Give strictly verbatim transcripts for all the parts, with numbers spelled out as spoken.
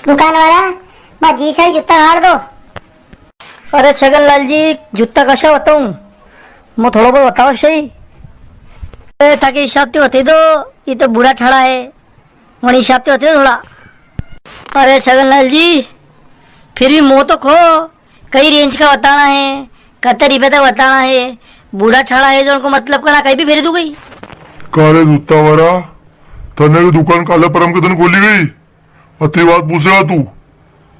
दुकान वाला, मां जी सा ई जूता काड़ दो। अरे छगनलाल जी, जूता कसा बताऊं? मो थोड़ा बहुत बताओ सही। ए, थाके हिसाब से बता दो, ये तो बूढ़ा ठाड़ा है, वणी हिसाब से बता दो थोड़ा। अरे छगनलाल जी, फिर भी मो तो को, कई रेंज का बताना है, कतरे रुपया तक बताना है, बूढ़ा ठाड़ा है, जो उनको मतलब करना, कई भी फेरी दूं कई। का रे जूता वाला, तने की दुकान काले परम के दिन खोली गई? अतरी बात पूछेगा तू?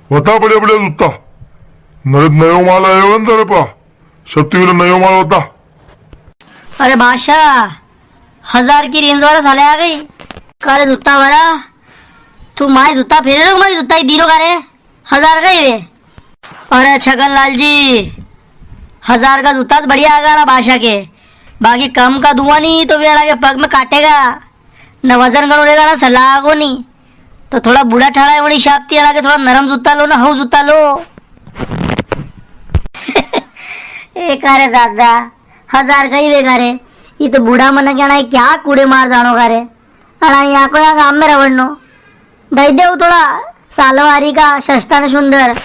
बता बढ़िया बढ़िया जूता। नरे नयो माल आयो है ना तेरे पा, सबती पहले नयो माल बता। अरे बादशाह, हजार की रेंज वाला साले आ गई। का रे जूता वाला, तू मारे जूता फेरे रो, मारे जूता ही दीरो का रे? हजार का ही रे। अरे छगनलाल जी, हजार का जूता तो बढ़िया आगा ना बादशाह के, बाकी कम का दुआ नी तो वे आगे पग में काटेगा। न वजन घणो रेगा ना सलाह को नी। तो थोड़ा बूढ़ा ठाड़ा है, वणी हिसाब ती अणा के थोड़ा नरम जूता लो ना, हऊ जूता लो। ए का रे दादा, हजार का ही वेगा रे। ये तो बूढ़ा मन के अणा क्या कूड़े मार जाणो का रे। अणा यहाँ को यहाँ गाम में रवड़नो। दई दे वो थोड़ा सालवारी का सस्ता ने सुंदर।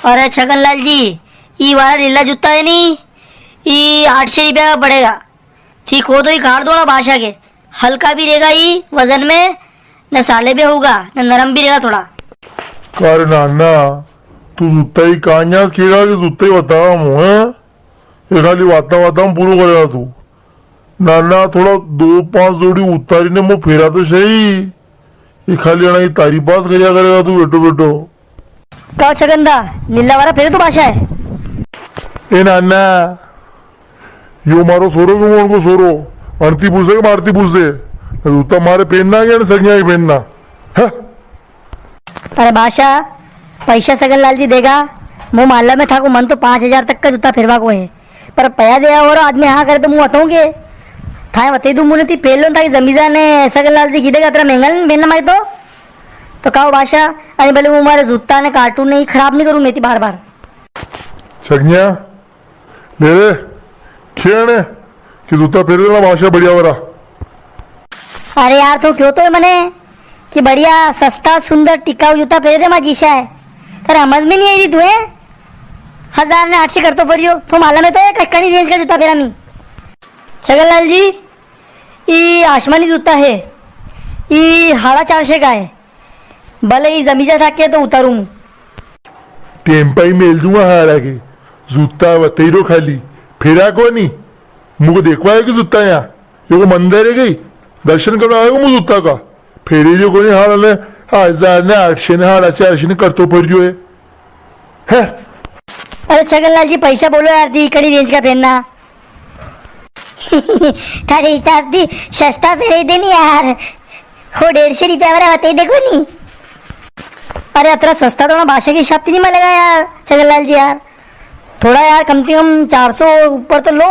अरे छगनलाल जी, ई वाला लीला जूता है नी, ई आठ सौ रुपया का पड़ेगा। ठीक हो तो ही काट दो ना बादशाह के, हल्का भी रेगा ही वजन में, न साले भी होगा, न नरम भी रेगा थोड़ा। का रे नाना, तू जूता ही कान्या खेगा कि जूता ही बतावा मुँह, हैं? ये खाली वाता वाता में पूरो करेगा तू। नाना, थोड़ा दो पांच जोड़ी उतारी ने मुँह फेरा तो सही। ये खाली अणा ही तारी पास करिया करेगा तू बेटो बेटो। का छगन दा, लीला वाला फेरे तो बादशाह है। ए नाना, यो मारो सोरो के उनको सोरो, अणती पूछे के मारती पूछे, जूता मारे पहनना के अण सगिया के पहनना। हैं? अरे बादशाह, पैसा सगनलाल जी देगा, मुँह माला में थाको मन तो पाँच हजार तक का जूता फेरवा को है, पर पया देवा वारो आदमी हाँ करे तो मुँह बताऊँ के? थाए बता दूँ मुने ती पहले ताकि जमी जाने सगनलाल जी की देगा अतरा महंगा नी पहनना मारे तो। तो कहो बादशाह, अरे भले वो मारे जूता ने काटू नी, खराब नी करूँ मैं ती बार बार। छगनिया, ले रे, खेणे कि जूता फेर देना बादशाह बढ़िया वाला। अरे यार, तू क्यों तो है मने कि बढ़िया सस्ता सुंदर टिकाऊ जूता फेर दे, मां जीशा है। तेरा समझ में नी आई री तू है? हजार ने आठ सौ करतो परियो, तो मालूम है तो है कणी रेंज का जूता फेरा मी। छगनलाल जी, ई आसमानी जूता है, ई हाड़ा चार सौ का है। भले ई जमी जा थाके तो उतारूं। टेम पाई मेल दूंगा हाड़ा के। जूता वतेरो खाली। फेरा कोनी। मुको देखवा आयो कि जूता यहाँ। यो को मंदिर है गई। दर्शन करवा आयो मु जूता का। फेरी जो कोनी हाड़ा ने हजार ने आठ सौ ने हाड़ा चार सौ ने करतो पड़ गयो है। हैं? अरे छगनलाल जी, पैसा बोलो यार, दी कणी रेंज का पहनना। थारे हिसाब ती सस्ता पहरे दे नी यार, हो डेढ़ सौ रुपया वाला होते ही देखो नी। अरे अतरा सस्ता तो ना बादशाह के हिसाब ती नी मिलेगा यार छगनलाल जी यार, थोड़ा यार कम से कम चार सौ ऊपर तो लो।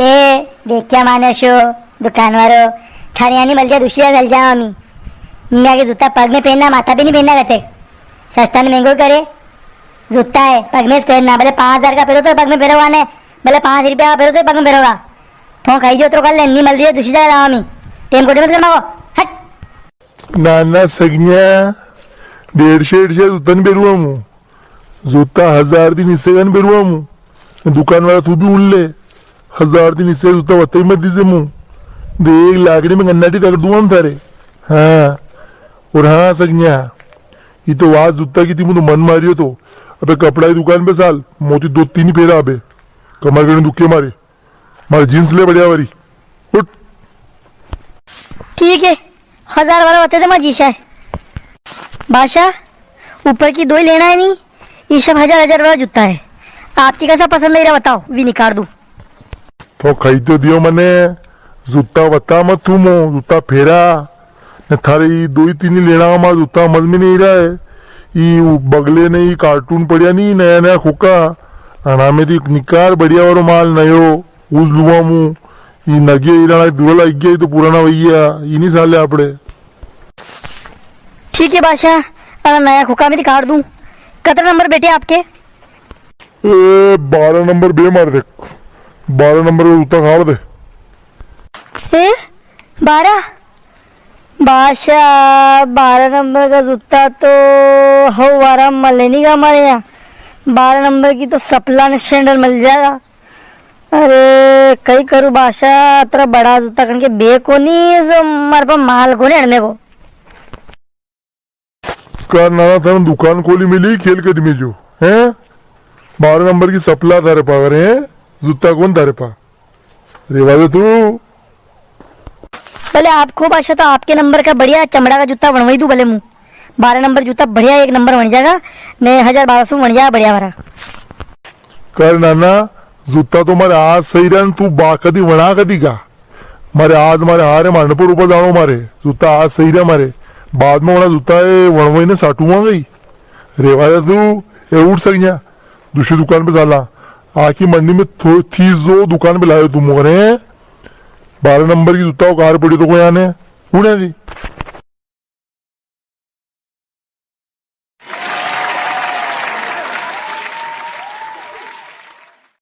ए, देख्या माने शो, दुकान वारो, थारे यानी मल जा, दूसरी जगह चल जाओ अमी। मैं के जूता पग में पहनना, माथा पे नी पहनना कहते। सस्ता ने महंगो करे, जूता है, पग में से पहनना, भले पाँच हजार का पहरो तो पग में पहरोगा ने, भले पाँच रुपया का पहरो तो पग में पहरोगा। तो खाई जो तो कर ले, नी मल रही है, दूसरी जगह जाओ अमी। टेम कोटे मत कर मागो, हट। ना, ना, सगन्या, डेढ़ सौ, डेढ़ सौ जूता नी पहरुआ मु। जूता हजार ती नीचे का नी पहरुआ मु। दुकान वाला तू भी उड़ ले, हजार ती नीचे जूता वत्ता ही मत दीजे मु। देख, लाकड़ी में गन्नाटी रगड़ दूंगा हम थारे। हाँ, और हाँ सगन्या, ये तो वात जूता की थी, मु तो मन मारियो तो। अबे कपड़ा की दुकान पे साल, मोती दो तीन ही फेरा अबे। कमर घणी दुखे मारे। मारे जींस ले बढ़िया वाली। उठ। ठीक है, हजार वाला बता दे, मां जीशा है। बादशाह, ऊपर की दो ही लेना है नी, ये सब हजार हजार वाला जूता है। आपकी कैसा पसंद है, ये बताओ, वी निकाल दूं। तो कही तो दियो मने, जूता बता मत तू मो, जूता फेरा। ने थारे ई दो ही तीन ही लेना का माल जूता समझ में नी रहा है। ई उ बगले ने ई कार्टून पड़िया नी नया नया खोका। अणा में ती निकार बढ़िया वारो माल नयो, उज लुआ मु। ई नगे ई राणा दुआ लाग गया, ई तो पुराना वही है, ई नी साले आपड़े। ठीक है बादशाह, अणा नया खोका में ती काट दूं। कतरा नंबर बेटे आपके? ए, बारह नंबर बे मार देख। बारह नंबर का जूता काट दे। ए, बारह? बादशाह, बारह नंबर का जूता तो हव वारा मले नी गा मारे यहाँ। बारह नंबर की तो सपला ने सैंडल मल जाएगा। अरे, कई करूँ बादशाह, अतरा बड़ा जूता कण के बे कोनी, जो मारे पास माल कोनी हड़ने को। का नाना, थाने दुकान खोली मिली खेल कदमी जो, हैं? बारह नंबर की सपला थारे पा करे, हैं? जूता कोन थारे पा? रेवा दे तू। भले आप खूब अच्छा, तो आपके नंबर का बढ़िया चमड़ा का जूता बनवाई दूं भले मूं। बारह नंबर जूता बढ़िया एक नंबर बन जाएगा, ने हजार बारह सौ बन जाएगा बढ़िया वाला। कर नाना, जूता तो मारे आज सही रहा, तू बा कदी वणा कदी का। मारे आज मारे हारे मांडपुर ऊपर जाणो मारे, जूता आज सही रहा मारे। बाद में वणा जूता ए वणवाई ने साटू आ गई। रेवा दे तू, ए उठ सक जा, दूसरी दुकान पे चाला। आखी मंडी में थो-, थी जो दुकान पे लायो तू मोरे। बारह नंबर की जूता उकार पड़ी तो कोई आने, उड़े दी।